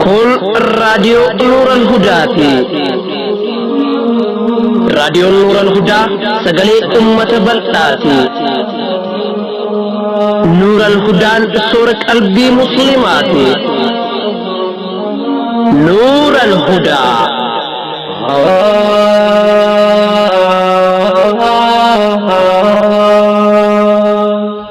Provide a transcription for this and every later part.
Kun raadiyoo Nuuran Hudaati. Raadiyoon Nuuran Hudaa sagalee uummata bal'aati. Nuuran Hudaan soora qalbii Musliimaati. Nuuran Hudaa.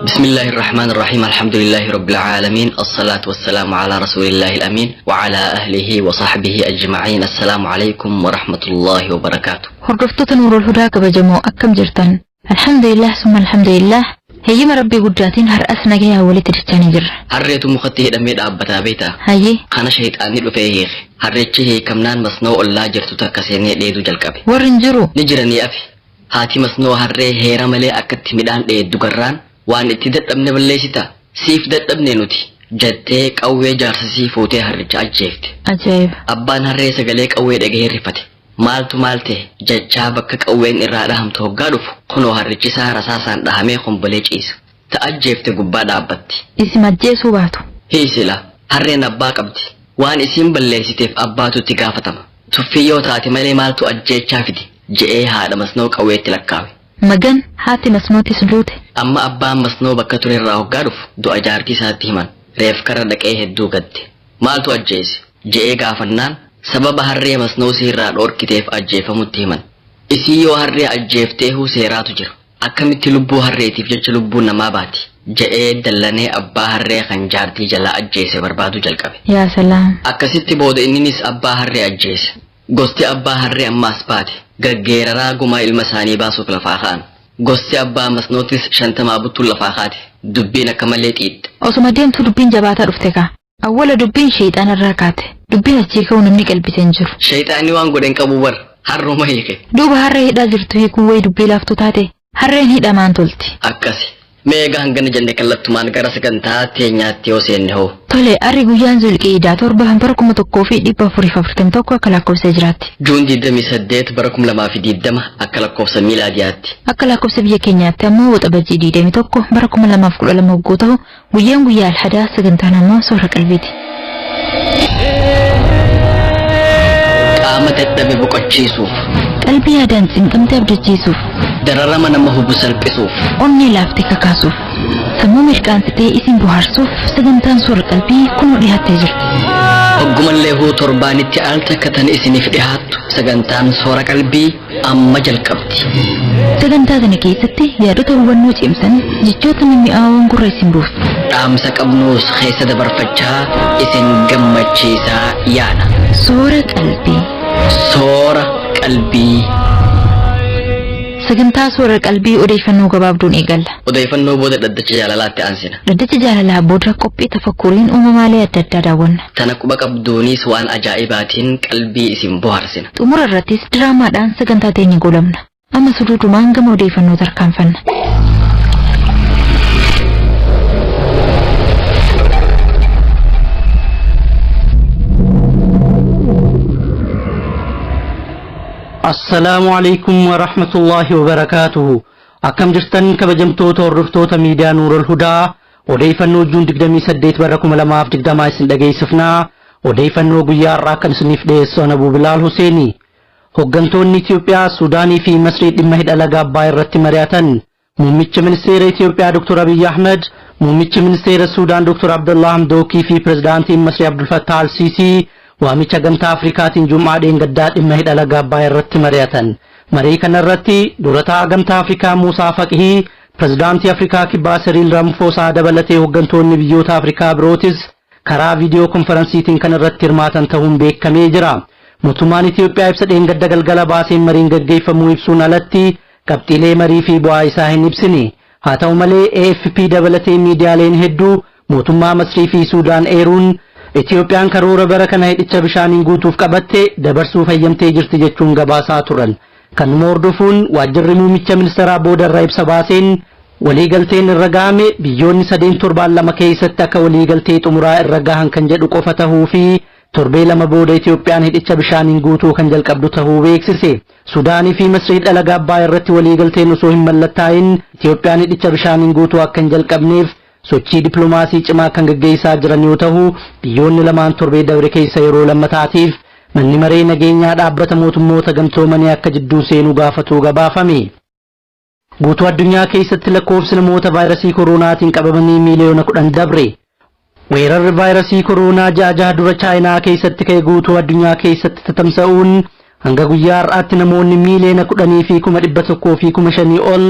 بسم الله الرحمن الرحيم، الحمد لله رب العالمين، الصلاة والسلام على رسول الله الأمين وعلى أهله وصحبه أجمعين. السلام عليكم ورحمة الله وبركاته. Hordoftoota Nuurul Hudaa kabajamoo, akkam jirtan? Alhamdulillah, summa alhamdulillah. Heeyyama Rabbii guddaatiin har'as nagayaa walitti dachanii jirra. Harreetu mukatti hidhamee dhaabbataa beektaa? Hayyee. Kana shayxaanni dhufee hiike. Harreechi hiikamnaan masnoo ollaa jirtu takka seenee dheeduu jalqabe. Warri hin jiru. Ni jiranii afi. Haati masnoo harree heera malee akkatti midhaan dheeddu garraan, "Waan itti dadhabne balleessita, siif dadhabne nuti," jettee qawwee jaarsasii fuutee harricha ajjeefte. Ajaa'iba! Abbaan harree sagalee qawwee dhagahee rifate. Maaltu maal ta'e jechaa bakka qawween irraa dhahamtu hoggaa dhufu, kunoo harrichi isaa rasaasaan dhahamee kombolee ciisa. Ta ajjeefte gubbaa dhaabbatti. Isin ajjeesuu baatu. Hiisila, harreen abbaa qabdi. Waan isiin balleessiteef abbaatu itti gaafatama. Tuffii yoo taate malee maaltu ajjeechaa fide, je'ee haadha masnoo qawweetti lakkaawe. Magan haati masnootis duute. Amma abbaan masnoo bakka turerraa hoggaa dhufu du'a jaartii isaatti himan. Reef karra dhaqee hedduu gadde. Maaltu ajjeese je'ee gaafannaan, sababa harree masnoo siirraa dhoorkiteef ajjeefamutti himan. Isii yoo harree ajjeefteehuu seeraatu jira. Akkamitti lubbuu harreetiif jecha lubbuun namaa baati, je'ee dallanee abbaa harree kan jaartii jalaa ajjeese barbaaduu jalqabe. Yaa salaam! Akkasitti booda inninis abbaa harree ajjeese. Gosti abbaa harree ammaas baate. Gaggeeraraa gumaa ilma isaanii baasuuf lafaa ka'an. Gosti abbaa masnootis shantamaa buttuun lafaa kaate. Dubbiin akka malee xiixxe. Osuma deemtuu dubbiin jabaataa dhufte kaa. Awwala dubbiin sheexaanarraa kaate. Dubbiin achii ka'uu namni qalbisee hin jiru. Shayxaanni waan godhe hin qabu bar. Harruma hiike. Duuba harree hidhaa jirtu hiikuun wayi dubbii laaftuu taate, harreen hidhamaan tolti. Akkasi. Mee egaa hangana jenne, kallattumaan gara sagantaa teenyaatti yoo seenne hoo? Tole, arri guyyaan Zulqiidaa 7, bara 1441 akka lakkoofsa hijiraatti. Juun 28 bara 2020 akka lakkoofsa miilaadiyaatti. Akka lakkoofsa biyya keenyaatti ammoo Waxabajjii 21 bara 2012 hogguu ta'u, guyyaan guyyaa Alhadaa, sagantaan ammoo soora qalbiiti. Qaama dadhabe boqochiisuuf. Qalbii yaadaan cinqamte abdachiisuuf. Dararama nama hubu salphisuuf. Onnee laaftee kakaasuuf. Sammuu mirqaansitee isin bohaarsuuf sagantaan soora qalbii kunoo dhiyaattee jirti. Hoggumallee huu torbaanitti al takka tan isiniif dhihaattu sagantaan soora qalbii amma jalqabdi. Sagantaa kana keessatti yaadota hubannoo cimsan, jechoota mimmi'aawoon gurra isin buusu. Dhaamsa qabnuus keessa dabarfachaa isin gammachiisaa yaana. Soora qalbii. Soora qalbii. Sagantaa soora qalbii odeeffannoo gabaabduun eegalla. Odeeffannoo booda dhaddacha jaalalaatti aansina. Dhaddacha jaalalaa booda qophii tafakkuriin uumamaalee adda addaa daawwanna. Tana quba qabduunis waan ajaa'ibaatiin qalbii isin bohaarsina. Xumura irrattis diraamaadhaan sagantaa teenya goolabna. Amma suduudumaan gama odeeffannoo tarkaanfanna. Assalaamu alaikum wa rahmatullahi wa barakaatuhu. Akkam jirtan, kabajamtoota hordoftoota miidiyaa Nuurul Hudaa? Odeeffannoo Juun 28 bara 2020 isin dhageessifnaa. Odeeffannoo guyyaa har'aa kan isiniif dhiyeessu ana Abuu Bilaal Huseeni. Hooggantoonni Itoophiyaa, Suudaanii fi Masrii dhimma hidha laga Abbaay irratti mari'atan. Muummicha Ministeera Itoophiyaa Dr. Abiyyi Ahmed, Muummichi Ministeera Suudaan Dr. Abdullah Hamdookii fi Pirezidaantiin Masrii Abdul Fattah Al-Siisii waamicha Gamtaa Afrikaatiin Jum'aa dheengaddaa dhimma hidha laga Abbaay irratti mari'atan. Marii kana irratti durataa Gamtaa Afrikaa Muusaa Faqihii, Pirezidaantii Afrikaa Kibbaa Siriil Ramfoosaa dabalatee hooggantoonni biyyoota Afrikaa birootis karaa viidiyoo konferansiitiin kan irratti hirmaatan ta'uun beekamee jira. Mootummaan Itoophiyaa ibsa dheengadda galgala baaseen mariin gaggeeffamuu ibsuun alatti qabxiilee marii fi bu'aa isaa hin ibsine. Haa ta'u malee, AFP dabalatee miidiyaaleen hedduu mootummaa Masrii fi Suudaan eeruun Itoophiyaan karoora bara kana hidhicha bishaaniin guutuuf qabatte dabarsuuf hayyamtee jirti jechuun gabaasaa turan. Kanuma hordofuun waajjirri muummicha ministeeraa boodarra ibsa baaseen, waliigalteen irra gahame biyyoonni sadeen torbaan 2 keessatti akka waliigaltee xumuraa irra gahan kan jedhu qofa tahuu fi Torbee 2 booda Itiyoophiyaan hidhicha bishaaniin guutuu kan jalqabdu tahuu beeksise. Sudaanii fi Masri hidha laga Abbaay irratti waliigalteen osoo hin mallattaa'in Itiyoophiyaan hidhicha bishaaniin guutuu akka hin jalqabneef sochii diplomaasii cimaa kan gaggeessaa jiran yoo tahu, biyyoonni lamaan torbee dabre keessa yeroo lammataatiif Manni Maree Nageenyaa Dhaabbata Mootummoota Gamtoomanii akka jidduu seenu gaafatuu gabaafame. Guutuu addunyaa keessatti lakkoofsi namoota vaayirasii koroonaatiin qabamanii miiliyoona 10 dabre. Weerarri vaayirasii koroonaa ji'a jaha dura Chaayinaa keessatti ka'e guutuu addunyaa keessatti tatamsa'uun hanga guyyaa har'aatti namoonni miiliyoona 10 fi 100,000 fi 5,000 ol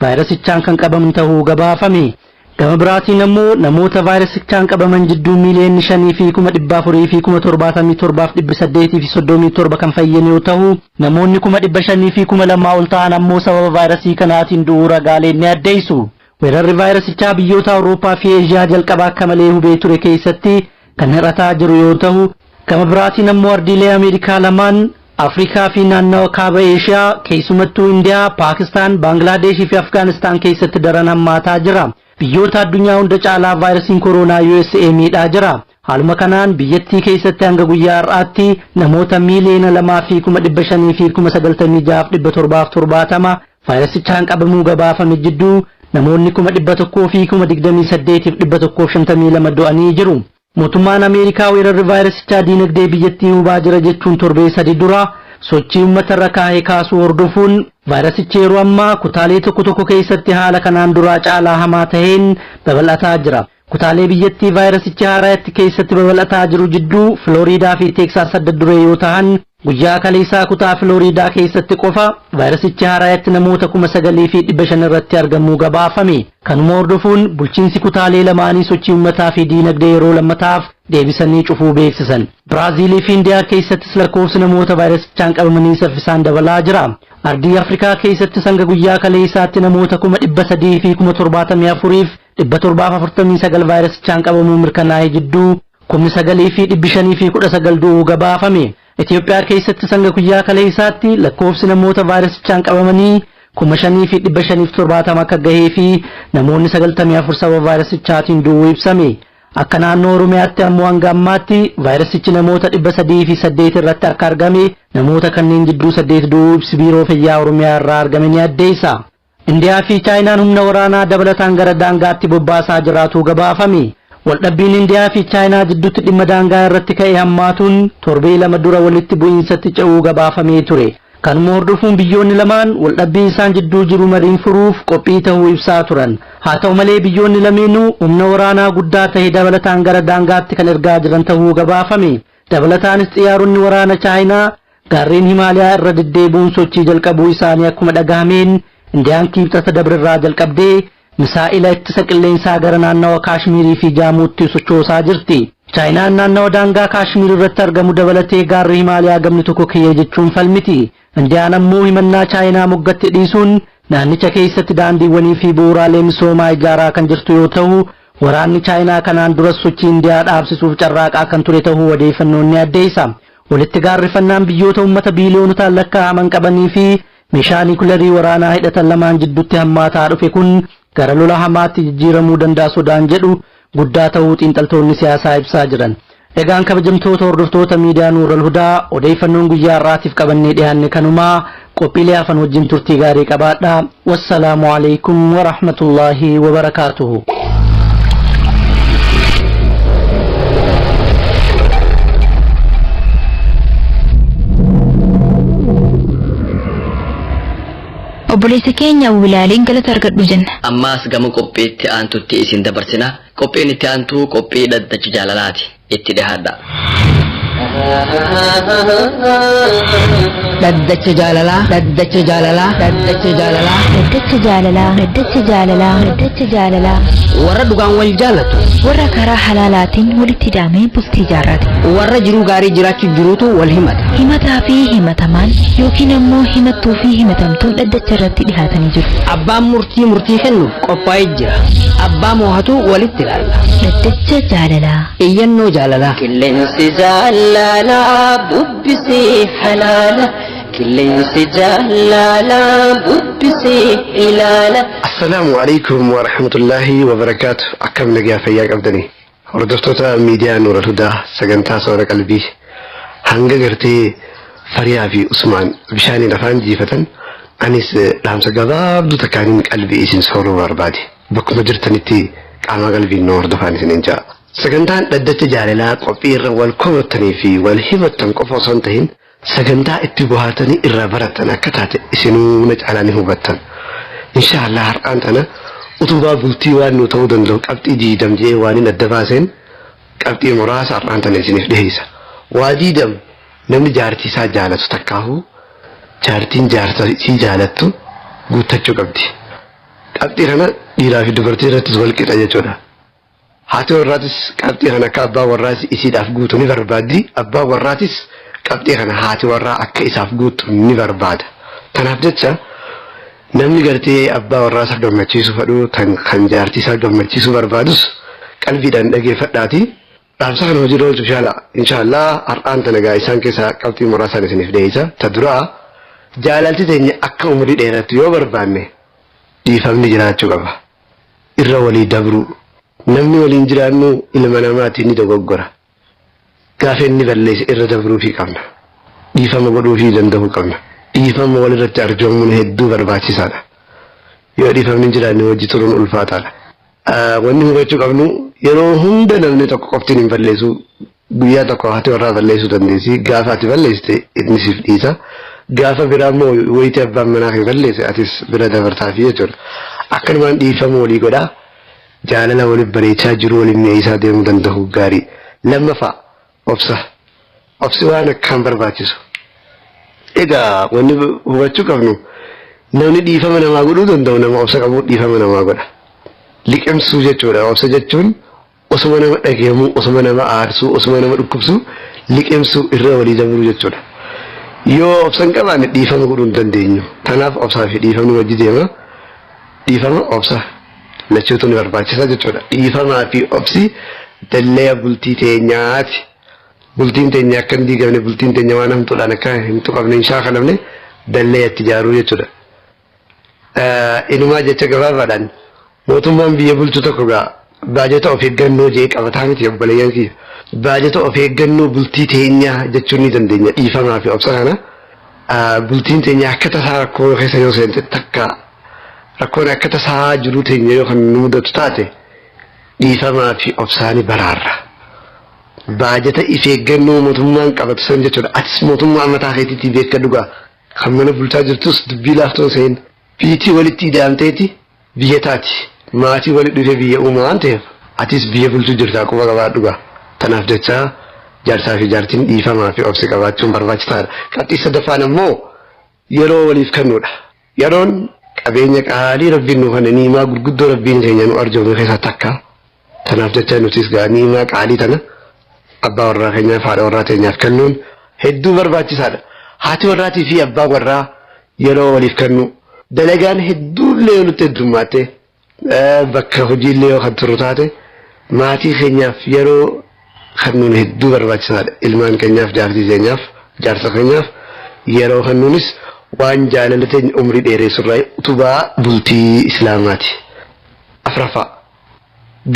vaayirasichaan kan qabaman tahuu gabaafame. Gama biraatiin ammoo namoota vaayirasichaan qabaman jidduu miiliyoonni 5 fi 400,000 fi 77,837 kan fayyan yoo tahu, namoonni 502,000 fi ol ta'an ammoo sababa vaayirasii kanaatiin du'uu ragaaleen ni addeessu. Weerarri vaayirasichaa biyyoota Awurooppaa fi Eeshiyaa jalqaba akka malee hubee ture keessatti kan hir'ataa jiru yoo tahu, gama biraatiin ammoo ardiilee Ameerikaa lamaan, Afrikaa fi naannawa Kaaba Eeshiyaa, keessumattuu Indiyaa, Paakistaan, Baangilaadesh fi Afgaanistaan keessatti daran hammaataa jira. Biyyoota addunyaa hunda caalaa vaayirasiin kooroonaa USA miidhaa jira. Haaluma kanaan biyyattii keessatti hanga guyyaa har'aatti namoota miiliyoona 2 fi 596,770 fi 770 vaayirasichaan qabamuu gabaafame jidduu namoonni 128,152 fi 152 du'anii jiru. Mootummaan Ameerikaa weerarri vaayirasichaa diinagdee biyyattii hubaa jira jechuun torbee 3 dura sochii uummata irra kaahee kaasuu hordofuun vaayirasichi yeroo ammaa kutaalee tokko tokko keessatti haala kanaan duraa caalaa hamaa taheen babal'ataa jira. Kutaalee biyyattii vaayirasichi haaraatti keessatti babal'ataa jiru jidduu Filooriidaa fi Teeksaas adda duree yoo ta'an, guyyaa kaleessaa kutaa Filooriidaa keessatti qofa vaayirasichi haaraatti namoota 9,500 irratti argamuu gabaafame. Kanuma hordofuun bulchiinsi kutaalee lamaanii sochii uummataa fi diinagdee yeroo lammataaf deebisanii cufuu beeksisan. Biraaziilii fi Indiyaa keessattis lakkoofsi namoota vaayirasichaan qabamanii saffisaan dabalaa jira. Ardii Afrikaa keessattis hanga guyyaa kaleessaatti namoota 374,749 vaayirasichaan qabamuu mirkanaa'e jidduu 9,519 du'uu gabaafame. Itoophiyaa keessattis hanga guyyaa kaleessaatti lakkoofsi namoota vaayirasichaan qabamanii 5,570 akka gahee fi namoonni 94 sababa vaayirasichaatiin du'uu ibsame. Akka naannoo Oromiyaatti ammoo hanga ammaatti vaayirasichi namoota 308 irratti akka argame, namoota kanneen jidduu 8 du'uu ibsi Biiroo Fayyaa Oromiyaa irraa argame ni addeessa. Indiyaa fi Chaayinaan humna waraanaa dabalataan gara daangaatti bobbaasaa jiraatu gabaafame. Waldhabbiin Indiyaa fi Chaayinaa jidduutti dhimma daangaa irratti ka'e hammaatuun torbee 2 dura walitti bu'iinsatti ce'uu gabaafamee ture. Kanuma hordofuun biyyoonni lamaan waldhabbii isaan jidduu jiru mariin furuuf qophii ta'uu ibsaa turan. Haa ta'u malee, biyyoonni lameenuu humna waraanaa guddaa ta'e dabalataan gara daangaatti kan ergaa jiran ta'uu gabaafame. Dabalataanis xiyyaaronni waraana Chaayinaa gaarreen Himaaliyaa irra deddeebi'uun sochii jalqabuu isaanii akkuma dhagahameen, Indiyaan Kibxata dabrirraa jalqabdee misaa'ila ittisa qilleensaa gara naannawa Kaashmiirii fi Jaamuutti sochoosaa jirti. Chaayinaan naannawa daangaa Kaashmiir irratti argamu dabalatee gaarri Himaaliyaa gamni tokko kiyya jechuun falmiti. Indiyaan ammoo himannaa Chaayinaa moggatti dhiisuun naannicha keessatti daandiiwwanii fi bu'uuraalee misoomaa ijaaraa kan jirtu yoo ta'u, waraanni Chaayinaa kanaan duras sochii Indiyaa dhaabsisuuf carraaqaa kan ture ta'uu odeeffannoon ni addeessa. Walitti gaarrifannaan biyyoota uummata biiliyoonotaan lakkaa'aman qabanii fi meeshaa niikulerii waraanaa hidhatan lamaan jidduutti hammaataa dhufe kun gara lola hamaatti jijjiiramuu danda'a sodaan jedhu guddaa ta'uu xiinxaltoonni siyaasaa ibsaa jiran. Egaan kabajamtoota hordoftoota miidiyaa Nuural Hudaa, odeeffannoon guyyaa har'aatiif qabannee dhiyaanne kanumaa. Qophiilee hafan wajjin turtii gaarii qabaadhaa. Wassalaamu alaikum wa rahmatullaahi wa barakaatuhu. Obboleessa keenya Abu Bilaaliin galata argadhu jenna. Ammaas gama qophiitti aantutti isin dabarsina. Qophiin itti aantuu qophii dhaddacha jaalalaati. Itti dhiyaadha. Dhaddacha jaalalaa, dhaddacha jaalalaa, dhaddacha jaalalaa. Dhaddacha jaalalaa, dhaddacha jaalalaa, dhaddacha jaalalaa. Warra dhugaan wal jaalatu. Warra karaa halaalaatiin walitti hidhamee bultii ijaarrate. Warra jiruu gaarii jiraachuu jiruutu wal himata. Himataa fi himatamaan yookiin ammoo himattuu fi himatamtuun dhaddacha irratti dhihaatanii jiru. Abbaan murtii murtii kennuuf qophaa'ee jira. Abbaa moohatu walitti ilaalla. Dhaddacha jaalalaa. Iyyannoo jaalalaa. Qilleensi jaalalaa bubbisee halaala. Qilleensi jaalalaa bubbisee ilaala. Assalaamu alaikum wa rahmatullahi wa barakaatu. Akkam nagaa fayyaa qabdanii? Hordoftoota miidiyaa Nuural Hudaa sagantaa soora qalbii hanga gartee Fariyaa fi Usmaan bishaaniin afaan jiifatan anis dhaamsa gabaabduu takkaaniin qalbii isin sooruu barbaade. Bakkuma jirtanitti qaama qalbiin nu hordofaan isiniin ja'a. Sagantaan dhaddacha jaalalaa qophii irra wal komattanii fi wal himattan qofa osoo hin tahin sagantaa itti bohaartanii irraa barattan akka taate isinuu na caalaa ni hubattan. Inshaallah har'aan tana utubaa bultii waan nu ta'uu danda'u qabxii diidam je'ee waanin adda baaseen qabxii muraasa har'aan tana isiniif dhiheessa. Waa diidam namni jaartii isaa jaalatu takkaahuu jaartiin jaarsa isii jaalattu guuttachuu qabdi. Qabxii kana dhiiraa fi dubartii irrattis wal qixa jechuudha. Haati warraatis qabxii kana akka abbaan warraa isiidhaaf guutu ni barbaaddi. Abbaan warraatis qabxii kana haati warraa akka isaaf guuttu ni barbaada. Tanaaf jecha namni gartee abbaa warraa isaa gammachiisuu fedhu tan kan jaartii isaa gammachiisuu barbaadus qalbiidhaan dhageeffadhaati. Dhaamsa kana hojiirra oolchuuf yaala. Inshaallah har'aan tana gaa isaan keessaa qabxii muraasaan isiniif dhiyeessa. Ta duraa jaalalti teenya akka umurii dheerattu yoo barbaanne dhiifamni jiraachuu qaba. Irra walii dabruu. Namni waliin jiraannu ilma namaati ni dogoggora. Gaafa inni balleesse irra dabruufii qabna. Dhiifama godhuufii danda'uu qabna. Dhiifama walirratti arjoomuun hedduu barbaachisaadha. Yoo dhiifamni hin jiraanne wajji turuun ulfaataadha. Wanni hubachuu qabnu yeroo hunda namni tokko qoftiin hin balleessu. Guyyaa tokko haati warraa balleessuu dandeessi. Gaafa ati balleessite inni siif dhiisa. Gaafa biraa immoo wayitii abbaan manaa kee balleesse atis bira dabartaafi jechuudha. Akkanumaan dhiifama walii godhaa. Jaalala waliif bareechaa jiruu waliin mi'eessaa deemuu danda'uu gaarii. Lammaffaa, obsa. Obsi waan akkaan barbaachisu. Egaa wanni hubachuu qabnu namni dhiifama namaa godhuu danda'u nama obsa qabu dhiifama namaa godha. Liqimsuu jechuudha. Obsa jechuun osuma nama dhagayamuu, osuma nama aarsuu, osuma nama dhukkubsuu liqimsuu irra walii dabruu jechuudha. Yoo obsa hin qabaanne dhiifama godhuu hin dandeenyu. Kanaaf obsaa fi dhiifamni wajji deema. Dhiifama, obsa lachuutu ni barbaachisa jechuudha. Dhiifamaa fi obsi dallaya bultii teenyaati. Bultiin teenya akka hin diigamne, bultiin teenya waan hamtuudhaan akka hin tuqamne, hin shaakalamne dallaya itti ijaaruu jechuudha. Inumaa jecha gabaabaadhaan mootummaan biyya bulchu tokko gaa baajata of eeggannoo jee qabataa miti obboleeyyan kiyya. Baajata of eeggannoo bultii teenyaa jechuun ni dandeenya dhiifamaa fi obsa kana. Bultiin teenya akka tasaa rakkoo keessa yoo seente takka rakkoon akka tasaa jiruu teenya yoo kan nu mudatu taate dhiifamaa fi obsaani baraarra. Baajata if eeggannoo mootummaan qabatu san jechuudha. Atis mootummaa mataa keetiitii beekkadhu gaa. Kan mana bulchaa jirtus dubbii laaftoon seen. Biitii walitti ida'amteeti biyya taati. Maatii walitti dhufee biyya uuma waan ta'eef atis biyya bulchuu jirtaa quba qabaadhu gaa. Tanaaf jecha jaarsaa fi jaartiin dhiifamaa fi obsi qabaachuun barbaachisaadha. Qabxii sadaffaan ammoo yeroo waliif kennuudha. Yeroon qabeenya qaalii Rabbiin nu kenne ni'imaa gurguddoo Rabbiin keenya nu arjoome keessaa takka. Tanaaf jecha nutis gaa ni'imaa qaalii tana abbaa warraa keenyaaf haadha warraa teenyaaf kennuun hedduu barbaachisaadha. Haati warraatii fi abbaan warraa yeroo waliif kennuu. Dalagaan hedduullee yoo nutti heddummaatte bakka hojiillee yoo kan turru taate maatii keenyaaf yeroo kennuun hedduu barbaachisaadha. Ilmaan keenyaaf, jaartii teenyaaf, jaarsa keenyaaf yeroo kennuunis waan jaalala teenya umrii dheeressurraa utubaa bultii Islaamaati. Afraffaa,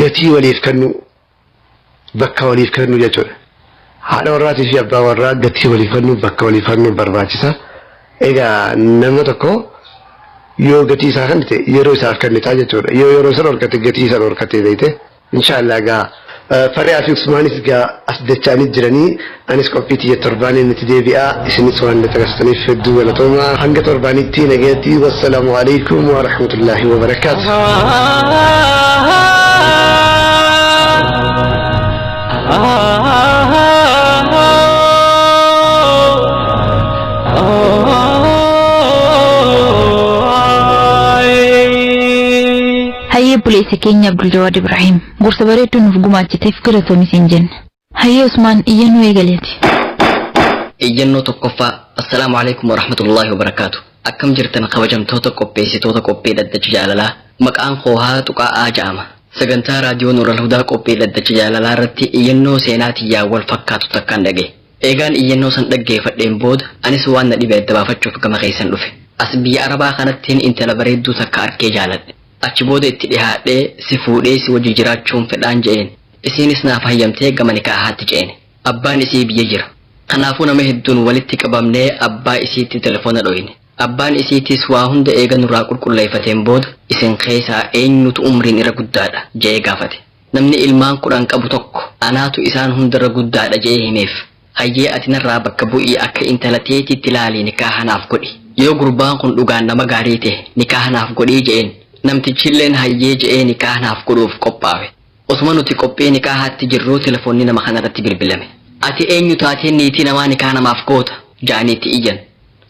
gatii waliif kennuu, bakka waliif kennuu jechuudha. Haadha warraatii fi abbaa warraa gatii waliif kennuu, bakka waliif kennuu barbaachisa. Egaa nama tokko yoo gatii isaa kennite yeroo isaaf kennitaa jechuudha. Yoo yeroo isa dhorkate gatii isa dhorkate beekte. Inshaallah gaa Fariyaa fi Usmaanis gaa as dachaanii jiranii anis qophii tiyya torbaaniin itti deebi'a. Isinis waan na caqasitaniif hedduu galatoomaa. Hanga torbaanitti nagayatti wassalaamu alaikum wa rahmatullaahi wa barakaatu. Hayyee obboleessa keenya Abdul Jawaad Ibrahim gorsa bareedduu nuuf gumaachiteef galatoomi siin jenna. Hayyee Usmaan iyyannoo eegaleeti. Iyyannoo tokkoffaa Assalaamu alaikum warahmatullaahi wabarakaatu. Akkam jirtan kabajamtoota qopheessitoota qophii dhaddacha jaalalaa. Maqaan koo haa tuqaa'aa ja'ama. Sagantaa raadiyoo Nuural Hudaa qophii dhaddacha jaalalaa irratti iyyannoo seenaa tiyyaa wal fakkaatu takkaan dhage. Eegaan iyyannoo san dhaggeeffadheen booda anis waan na dhibe adda baafachuuf gama keessan dhufe. As biyya Arabaa kanattiin intala bareedduu takka arkee jaaladhe. Achi booda itti dhihaadhee si fuudhee si wajji jiraachuun fedhaan je'een. Isiinis naaf hayyamtee gama nikaahaatti ceene. Abbaan isii biyya jira. Kanaafuu nama hedduun walitti qabamnee abbaa isiitti telefoona dhoyne. Abbaan isiitis waa hunda eega nurraa qulqulleeffateen booda isin keessaa eenyutu umriin irra guddaadha je'ee gaafate. Namni ilmaan 10 qabu tokko anaatu isaan hundarra guddaadha je'ee himeef. Hayyee ati narraa bakka bu'ii akka intala teetiitti laalii nikaaha naaf godhi. Yoo gurbaan kun dhugaan nama gaarii ta'e nikaaha naaf godhii je'een. Namtichilleen hayyee je'ee nikaaha naaf godhuuf qophaawe. Osuma nuti qophii nikaahaatti jirruu telefoonni nama kanarratti bilbilame. Ati eenyu taatee niitii namaa nikaha namaaf goota? ja'anii itti iyyan.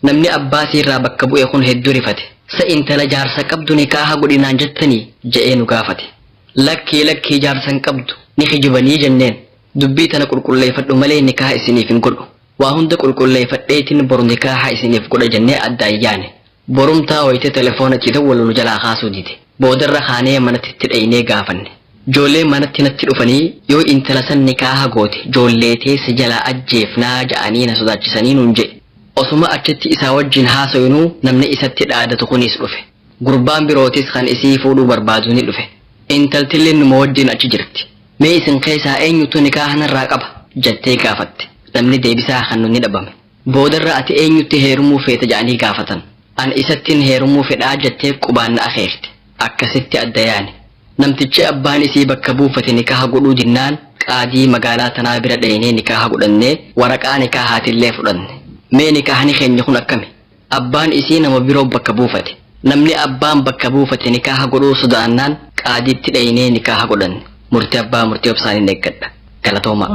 Namni abbaa isiirraa bakka bu'e kun hedduu rifate. Sa intala jaarsa qabdu nikaaha godhi naan jettanii? je'ee nu gaafate. Lakkii lakkii jaarsa hin qabdu, ni kijibanii jenneen. Dubbii tana qulqulleeffadhu malee nikaaha isiniif hin godhu. Waa hunda qulqulleeffadheetin boru nikaaha isiniif godha jennee addaan yaane. Borumtaa wayita telefoona itti dawwallu nu jalaa kaasuu dide. Boodarra kaanee manatti itti dhaynee gaafanne. Joolleen manatti natti dhufanii yoo intala san nikaaha goote joollee tee si jalaa ajjeefnaa ja'anii na sodaachisanii nuun je'e. Osuma achitti isaa wajjiin haasoynuu namni isatti dhaadatu kuniis dhufe. Gurbaan birootis kan isii fuudhuu barbaadu ni dhufe. Intaltilleen numa wajjiin achi jirti. Mee isin keessaa eenyutu nikaaha narraa qaba? Jattee gaafatte. Namni deebisaa kannu ni dhabame. Boodarra ati eenyutti heerumuu feeta ja'anii gaafatan. An isattin heerumuu fedhaa jattee qubaan na akeekte. Akkasitti adda yaane. Namtichi abbaan isii bakka buufate nikaaha godhuu dinnaan qaadii magaalaa tanaa bira dhaynee nikaaha godhannee waraqaa nikaahaatillee fudhanne. Mee nikaahni keenya kun akkami? Abbaan isii nama biroo bakka buufate. Namni abbaan bakka buufate nikaaha godhuu sodaannaan qaadiitti dhaynee nikaaha godhanne. Murtii abbaa murtii obsaanin eeggadha. Galatoomaa.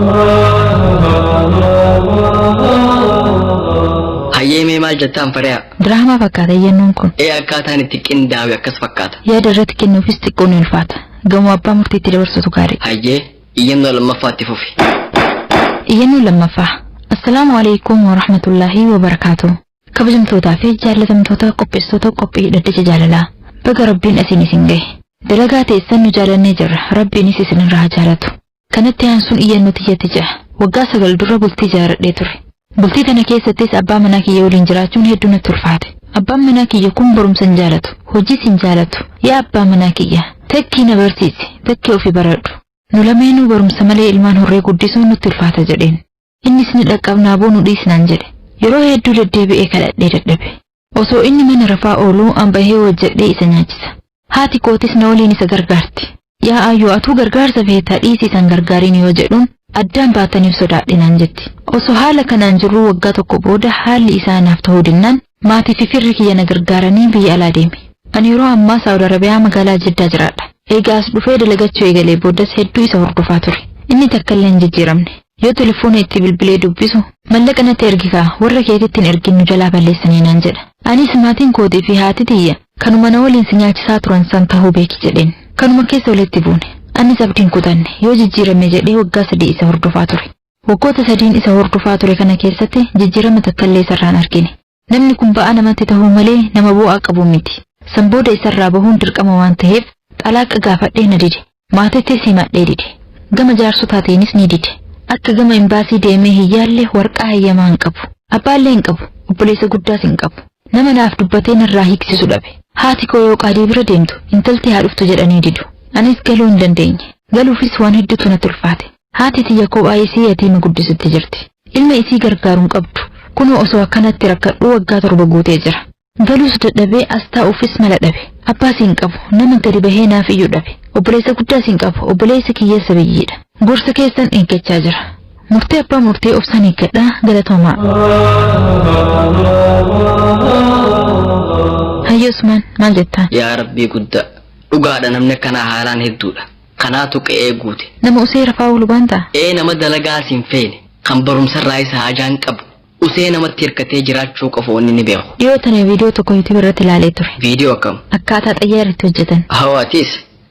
Hayyee mee maal jettaan Fariyaa? Diraamaa fakkaata iyyannoon kun. Ee akkaataan itti qindaawe akkas fakkaata. Yaada irratti kennuufis xiqqoo ni ulfaata. Gamoo abbaa murtiitti dabarsutu gaarii. Hayyee iyyannoo lammaffaatti fufi. Iyyannoo lammaffaa. Assalaamu alaikum wa rahmatullaahi wa barakaatuh. Kabajamtootaa fi jaallatamtoota qopheessitoota qophii dhaddacha jaalalaa. Baga Rabbiin asiin isin gahe. Dalagaa teessan nu jaalannee jirra. Rabbiinis isinirraa haa jaalatu. Kanatti aansuun iyyannoo tiyyatti ce'a. Waggaa 9 dura bultii jaaradhee ture. Bultii tana keessattis abbaa manaa kiyya waliin jiraachuun hedduu natti ulfaate. Abbaan manaa kiyya kun barumsa hin jaalatu. Hojiis hin jaalatu. Yaa abbaa manaa kiyya, takkii na barsiisi, takkii ofi baradhu. Nu lameenuu barumsa malee ilmaan horree guddisuun nutti ulfaata jedheen. Innis ni dhaqqabnaa boo nu dhiisi naan jedhe. Yeroo hedduu deddeebi'ee kadhadhee dadhabe. Osoo inni mana rafaa ooluu an bahee hojjedhee isa nyaachisa. Haati kootis na waliin isa gargaarti. Yaa aayyoo atuu gargaarsa feetaa dhiisi isan gargaariin yoo jedhuun addaan baataniif sodaadhe naan jetti. Osoo haala kanaan jirruu waggaa tokko booda haalli isaa naaf ta'uu dinnaan maatii fi firri kiyya na gargaaranii biyya alaa deeme. Ani yeroo ammaa Saawud Arabiyaa magaalaa Jiddaa jiraadha. Eega as dhufee dalagachuu eegalee boodas hedduu isa hordofaa ture. Inni takkallee hin jijjiiramne. Yoo telefoona itti bilbilee dubbisu, mallaqa natti ergi kaa warra keetitti hin ergin nu jalaa balleessanii naan jedha. Anis maatiin kootii fi haati tiyya kanuma na waliin si nyaachisaa turan san tahuu beeki jedheen. Kanuma keessa walitti buune. Anis abdii hin kutanne. Yoo jijjiirame jedhee waggaa 3 isa hordofaa ture. Waggoota sadiin isa hordofaa ture kana keessatti jijjiirama takkallee isarraa hin argine. Namni kun ba'aa namatti tahuu malee nama bu'aa qabu miti. San booda isarraa bahuun dirqama waan taheef xalaaqa gaafadhee na dide. Maatittis himadhee dide. Gama jaarsotaatiinis ni dide. Akka gama imbaasii deemee hin yaalle warqaa hayyamaa hin qabu. Abbaallee hin qabu. Obboleessa guddaas hin qabu. Nama naaf dubbatee narraa hiiksisu dhabe. Haati koo yoo qaadii bira deemtu intalti haa dhuftu jedhanii didu. Anis galuu hin dandeenye. Galuufis waan hedduutu natti ulfaate. Haati tiyya kophaa isii yatiima guddisutti jirti. Ilma isii gargaaru hin qabdu. Kunoo osoo akkanatti rakkadhuu waggaa 7 guutee jira. Galuus dadhabee as taa'uufis mala dhabe. Abbaas hin qabu, nama gadi bahee naaf iyyu dhabe. Obboleessa guddaas hin qabu, obboleessi kiyyeessa biyyiidha. Gorsa keessan eeggachaa jira. Murtee abbaa murtee obsaan eeggadha galatoomaa. Hayyee Usmaan maal jettaan? Yaa Rabbii guddaa. Dhugaadha namni akkanaa haalaan hedduudha. Kanaatu qe'ee guute. Nama usee rafaa oolu baantaa? Ee nama dalagaas hin feene, kan barumsarraayis haajaa hin qabne, usee namatti hirkatee jiraachuu qofa wanni inni beeku. Dhiyoo tana viidiyoo tokko YouTube irratti ilaalee ture. Viidiyoo akkam? Akkaataa xayyaarri itti hojjetan. Hoo atis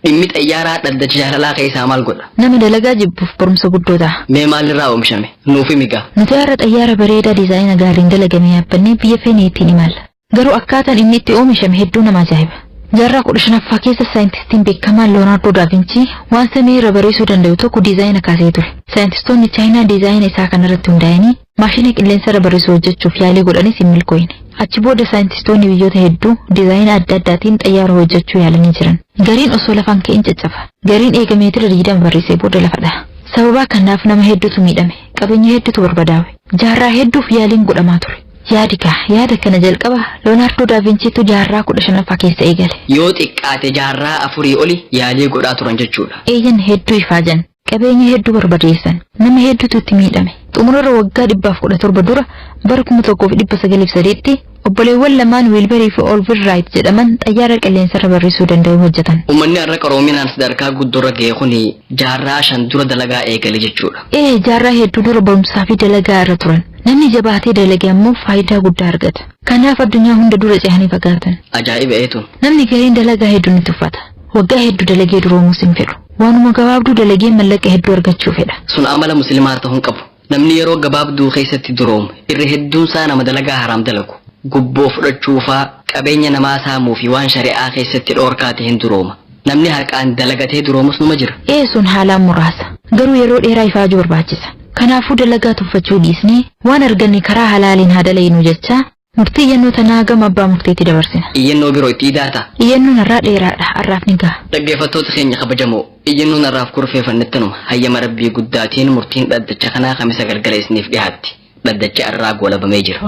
dhimmi xayyaaraa dhaddacha jaalalaa keessaa maal godha? Nama dalagaa jibbuuf barumsa guddoo ta'a. Mee maalirraa oomishame? Nuuf himi gaa. Nuti har'a xayyaara bareedaa diizaayina gaariin dalagame yaabbannee biyya feene ittiin imalla. Garuu akkaataan inni itti oomishame hedduu nama ajaa'iba. Jaarraa 15ffaa keessa saayintistiin beekamaan Leeyonaardoo Daavinchii waan samii irra bariisuu danda'u tokko diizaayina kaasee ture. Saayintistoonni Chaayinaa diizaayina isaa kanarratti hundaa'anii Maashina qilleensarra barrisu hojjechuuf yaalii godhanis hin milkooyne. Achi booda saayintistoonni biyyoota hedduu diizaayina adda addaatiin xayyaara hojjechuu yaalanii jiran. Gariin osoo lafaan ka'in caccaba. Gariin eega meetira 20 barrisee booda lafa dhaha. Sababaa kanaaf nama hedduutu miidhame. Qabeenya hedduutu barbadaawe. Jaarraa hedduuf yaaliin godhamaa ture. Yaadi kaa yaada kana jalqaba Leonardo da Vinciitu jaarraa 15ffaa keessa eegale. Yoo xiqqaate jaarraa afurii oli yaalii godhaa turan jechuudha. Eeyyan hedduu ifaajan. Qabeenya hedduu barbadeessan. Nama hedduutu itti miidhame. Xumurarra waggaa 117 dura bara 1903tti obboleewwan lamaan Wiilbarii fi Orville Wright jedhaman xayyaara qilleensarra barrisuu danda'u hojjetan. Uummanni har'a qaroominaan sadarkaa guddoorra ga'e kuni jaarraa 5 dura dalagaa eegale jechuudha. Ee jaarraa hedduu dura barumsaa fi dalagaa irra turan. Namni jabaatee dalage ammoo faayidaa guddaa argata. Kanaaf addunyaa hunda dura ce'anii fagaatan. Ajaa'iba eetu. Namni gariin dalagaa hedduu ni tuffata. Waggaa hedduu dalagee duroomuus hin fedhu. Waanuma gabaabduu dalagee mallaqa hedduu argachuu fedha. Sun amala musliimaa ta'uu hin qabu. Namni yeroo gabaabduu keessatti duroomu irra hedduun isaa nama dalagaa haraam dalagu. Gubboo fudhachuufaa qabeenya namaa saamuu fi waan shari'aa keessatti dhoorkaa ta'een durooma. Namni haqaan dalagatee duroomus numa jira. Ee sun haalaan muraasa. Garuu yeroo dheeraa ifaajuu barbaachisa. Kanaafuu dalagaa tuffachuu dhiisnee waan arganne karaa halaaliin haa dalaynu jecha murtii iyyannoo tanaa gama abbaa murtiitti dabarsina. Iyyannoo biroo itti idaata. Iyyannoon har'aa dheeraadha. Har'aaf ni gaha. Dhaggeeffattoota keenya kabajamoo iyyannoon har'aaf kurfeeffannettanuma hayyama rabbii guddaatiin murtiin dhaddacha kanaa kamisa galgala isiniif dhiyaatti. Dhaddacha irraa goolabamee jira.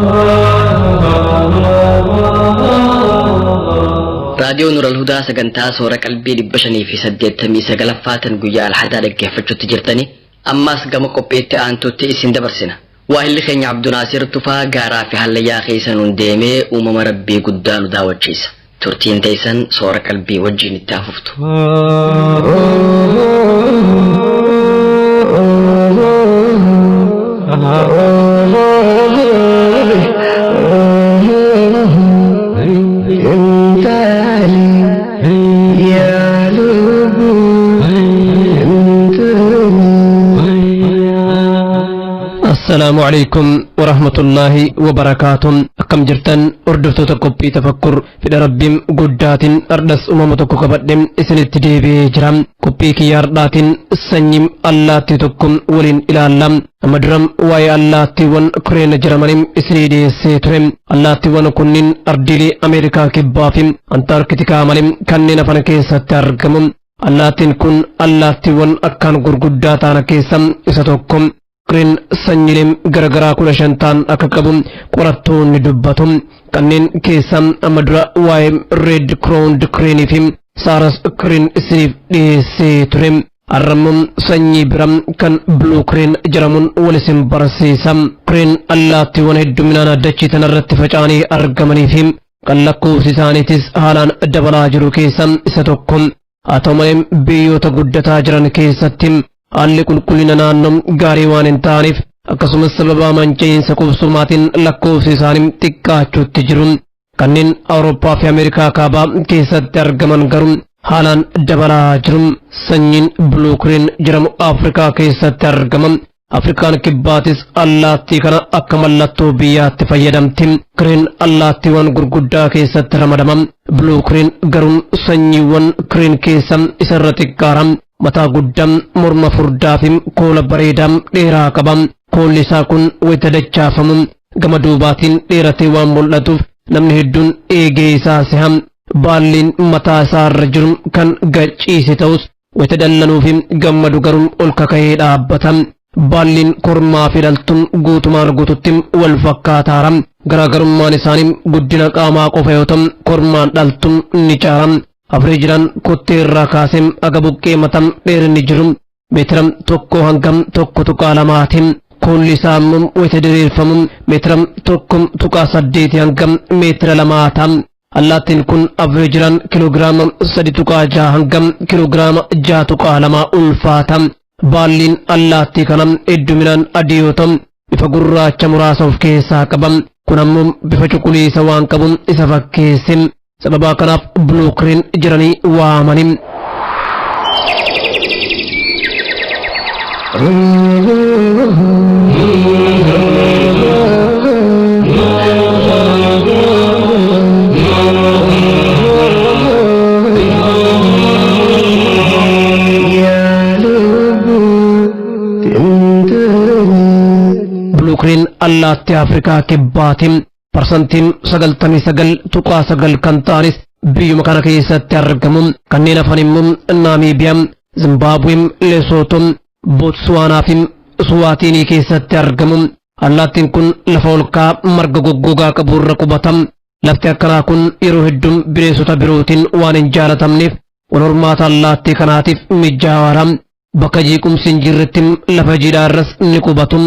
Raadiyoo Nural Hudaa sagantaa soora qalbii 589ffaa tan guyyaa alhadaa dhaggeeffachuutti jirtani ammas gama qophiitti aantutti isin dabarsina. Waahilli keenya Abdunaasir Tufaa gaaraa fi hallayyaa keessa nuun deemee uumama rabbii guddaa nu daawwachiisa. Turtiin teessan soora qalbii wajjin itti hafuftu. السلام عليكم ورحمة الله وبركاته أكم جرتن أردفتو تقبي تفكر في ربهم قدات أردس أمامتك كبدم إسن التدبي جرام قبي كياردات سنيم الله تتكم ولين إلى اللام أمدرم واي الله تيوان كرين جرمانيم إسني دي سيترم الله تيوان كنين أردلي أمريكا كبافم أنتاركتيكا مالم كنين فنكي ستاركمم اللاتين كن الله تيوان أكان غرغداتانا كيسم إساتوكم Kireen sanyiileen garaagaraa 15 ta'an akka qabu qorattoonni dubbatu. Kanneen keessaa amma dura waa'ee Red Crowned Crane fi Sarus Crane isiniif dhiyeessee ture. Har'ammoo sanyii biraa kan Blue Crane jedhamuun wal isin barsiisa. Crane allaattiiwwan hedduminaan dachii tanarratti faca'anii argamanii fi kan lakkoofsi isaaniitis haalaan dabalaa jiru keessaa isa tokko. Haa ta'u malee biyyoota guddataa jiran keessatti haalli qulqullina naannoo gaarii waan hin taaneef akkasumas sababa manca'iinsa qubsumaatiin lakkoofsi isaanii xiqqaachuutti jiru. Kanneen Awurooppaa fi Ameerikaa kaabaa keessatti argaman garuu haalaan dabalaa jiru. Sanyiin Blue Crane jedhamu Afrikaa keessatti argama. Afrikaan kibbaatis allaattii kana akka mallattoo biyyaatti fayyadamti. Crane allaattiiwwan gurguddaa keessatti ramadama. Blue Crane garuu sanyiiwwan Crane keessa isarra xiqqaara. Mataa guddaa, morma furdaa fi koola bareedaa dheeraa qaba. Koolli isaa kun wayita dachaafamu gama duubaatiin dheeratee waan mul'atuuf namni hedduun eegee isaa si'a. Baalliin mataa isaa irra jiru kan gachiise ta'us wayita dallanuu fi gammadu garuu ol kaka'ee dhaabbata. Baalliin kormaa fi dhaltuun guutumaan guututti wal fakkaataara. Garaagarummaan isaanii guddina qaamaa qofa yoo ta'u kormaan dhaltuun ni caara. Afreejiraan kottee irraa kaasee aga buqqee matam dheerinni jiru meetira 1 hanga 1.2tiin. Koolli isaa immoo wayita diriirfamu meetira 1.8 hanga meetira 2 ta'a. Allaattiin kun afreejiraan kiloogiraama 3.6 hanga kiloogiraama 6.2 ulfaata. Baalliin allaattii kana hedduminaan adii yoo ta'u bifa gurraacha muraasa of keessaa qaba. Kun ammoo bifa cuquliisa waan qabuun isa fakkeesse. Sababa kanaaf Blue Crane jedhanii waamani. Blue Crane allaattii Afrikaa Kibbaati. Parsantiin 99.9 kan ta'anis biyyuma kana keessatti argamu. Kanneen hafan immoo Naamiibiyaa, Zimbaabuwee, Leesooto, Bootsuwaanaa fi Suwaatinii keessatti argamu. Allaattiin kun lafa olka'aa marga goggogaa qabu irra qubata. Lafti akkanaa kun yeroo hedduu bineensota birootiin waan hin jaalatamneef wal hormaata allaattii kanaatiif mijaawaadha. Bakka jeequmsi hin jirretti lafa jiidhaa irras ni qubatu.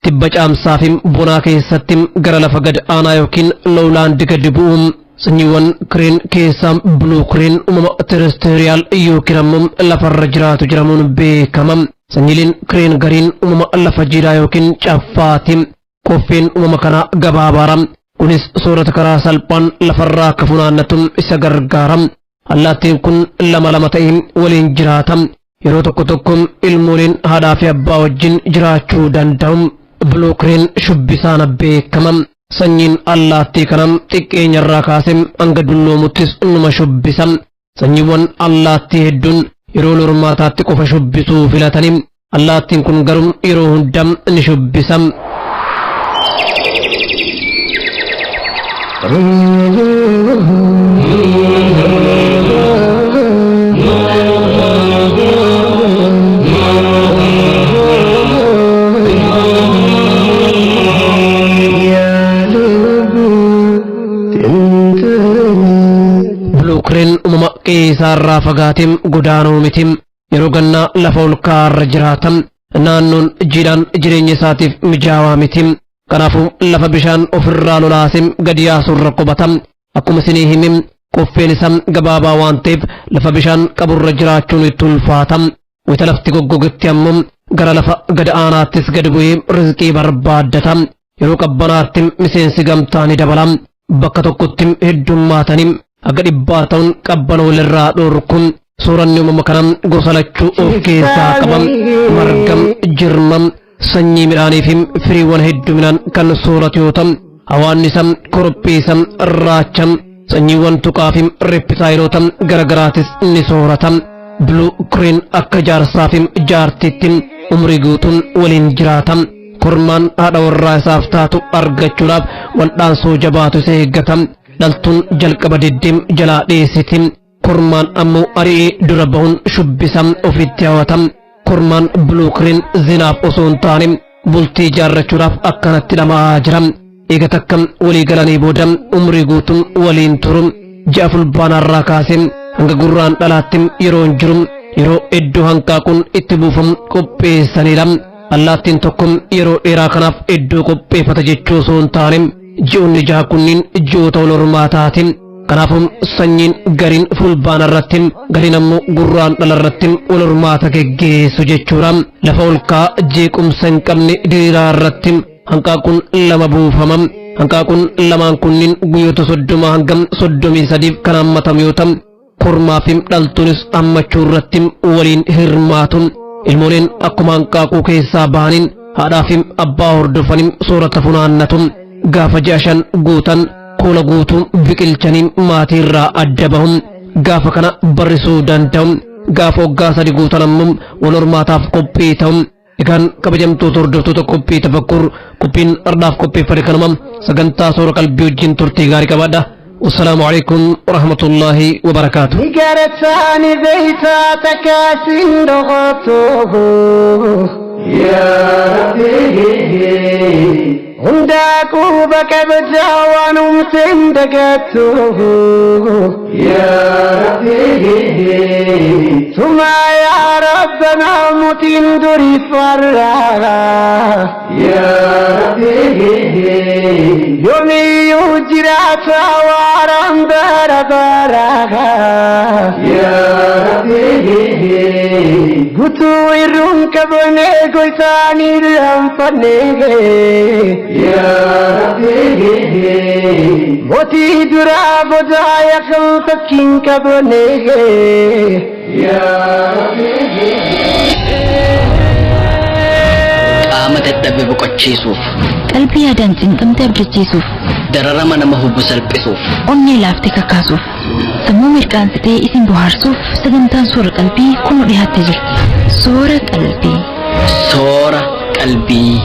Tibba caamsaa fi bonaa keessatti gara lafa gad aanaa yookiin lowland gadi bu'u. Sanyiiwwan crane keessaa blue crane uumama terrestrial yookiin ammoo lafarra jiraatu jedhamuun beekama. Sanyiileen crane gariin uumama lafa jiidhaa yookiin caffaati. Qoffeen uumama kanaa gabaabaadha. Kunis soorata karaa salphaan lafarraa akka funaannatu isa gargaara. Allaattiin kun lama lama ta'ee waliin jiraata. Yeroo tokko tokko ilmooliin haadhaa fi abbaa wajjin jiraachuu danda'u. Blue crane shubbisaan beekama. Sanyiin allaattii kana xiqqeenyarraa kaasee hanga dulloomuttis numa shubbisa. Sanyiiwwan allaattii hedduun yeroo wal hormaataatti qofa shubbisuu filatanii, allaattiin kun garuu yeroo hunda ni shubbisa. Blue crane uumama qe'ee fagaatee godaanuu miti. Yeroo gannaa lafa ol ka'aarra jiraata. Naannoon jiidhaan jireenya isaatiif mijaawaa miti. Kanaafuu lafa bishaan ofirraa lolaasee gadi yaasurra qubata. Akkuma isinii himi, qoffeen isaa gabaabaa waan ta'eef lafa bishaan qaburra jiraachuun itti ulfaata. Wayita lafti goggogetti ammoo gara lafa gad aanaattis gadi bu'ee rizqii barbaaddata. Yeroo qabbanaatti miseensi gamtaa ni dabala. Bakka tokkotti heddummaatanii haga 100 ta'uun qabbana walirraa dhorku. Sooranni uumama kana gosa lachuu of keessaa qaba. Marga, jirma, sanyii midhaanii fi firiiwwan hedduminaan kan sooratu yoo ta'u, hawaannisa, korophiisa, raacha, sanyiiwwan tuqaa fi reptaayiloota garaagaraatis ni soorata. Blue crane akka jaarsaa fi jaartiitti umrii guutuun waliin jiraata. Kormaan haadha warraa isaaf taatu argachuudhaaf waldhaansoo jabaatu isa eeggata. Dhaltuun jalqaba diddiim jalaa dheessiti. Kormaan ammoo ari'ee dura bahuun shubbisa ofitti hawwata. Kormaan blue crane zinaaf osoo hin taane bultii ijaarrachuudhaaf akkanatti dhama'aa jira. Eega takka walii galanii booda umrii guutuun waliin turu. Ji'a Fulbaanaarraa kaasee hanga gurraan dhalaatti yeroo hin jiru yeroo iddoo hanqaaquun itti buufamu qopheessanidha. Allaattiin tokko yeroo dheeraa kanaaf iddoo qopheeffata jechuu osoo hin taane, ji'oonni 6 kunniin ji'oota wal hormaataati. Kanaafuu sanyiin gariin Fulbaana irratti, gariin ammoo gurraan dhala irratti wal hormaata geggeessu jechuudha. Lafa ol ka'aa jeequmsa hin qabne diriiraa irratti hanqaaquun lama buufama. Hanqaaquun lamaan kunniin guyyoota 30 hanga 33f kan hammatamu yoo ta'u, kormaa fi dhaltuunis hammachuu irratti waliin hirmaatu. Ilmooleen akkuma hanqaaquu keessaa bahaniin haadhaa fi abbaa hordofanii soorata funaannatu. Gaafa ji'a 5 guutan koola guutuu biqilchanii maatii irraa adda bahu. Gaafa kana barrisuu danda'u. Gaafa waggaa 3 guutan ammoo wal hormaataaf qophii ta'u. Egaan kabajamtoota hordoftoota qophii tafakkur, qophiin ardhaaf qopheeffate kanuma. Sagantaa soora qalbii wajjin turtii gaarii qabaadha. Wassalaamu alaikum warahmatullaahi wabarakaatu. Ni beeytaa takaasin dhoqoto. Yaa Rabbi, hundaa quba qabdaa, waan umteen dagattu. Yaa Rabbi, Suma yaa Rabbana mootiin durii farraa. Yaa Rabbi, yoomiyyuu jiraata waaraan bara baraa. Yaa Rabbi, guutuu irruun qabne goytaanii laanfanne. Yaa Rabbi, mootii duraa boodaa yakkan fakkiin qabne. Yaa Rabbi. Qaama dadhabe boqochiisuuf, Qalbii yaadaan cinqamte abdachiisuuf, dararama nama hubu salphisuuf, onnee laaftee kakaasuuf, sammuu mirqaansitee isin bohaarsuuf sagantaan soora qalbii kunoo dhiyaattee jirti. Soora qalbii. Soora qalbii.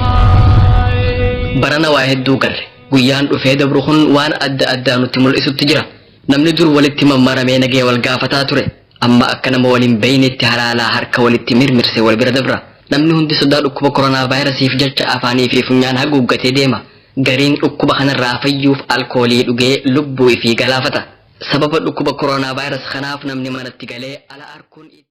Barana waa hedduu garre. Guyyaan dhufee dabru kun waan adda addaa nutti mul'isutti jira. Namni dur walitti mammaramee nagee wal gaafataa ture. Amma akka nama waliin beeynetti halaalaa harka walitti mirmirse wal bira dabra. Namni hundi sodaa dhukkuba koronaa vaayirasiif jecha afaanii fi funyaan haguuggatee deema. Gariin dhukkuba kanarraa fayyuuf alkoolii dhugee lubbuu fi galaafata. Sababa dhukkuba koronaa vaayirasii kanaaf namni manatti galee ala arkuun.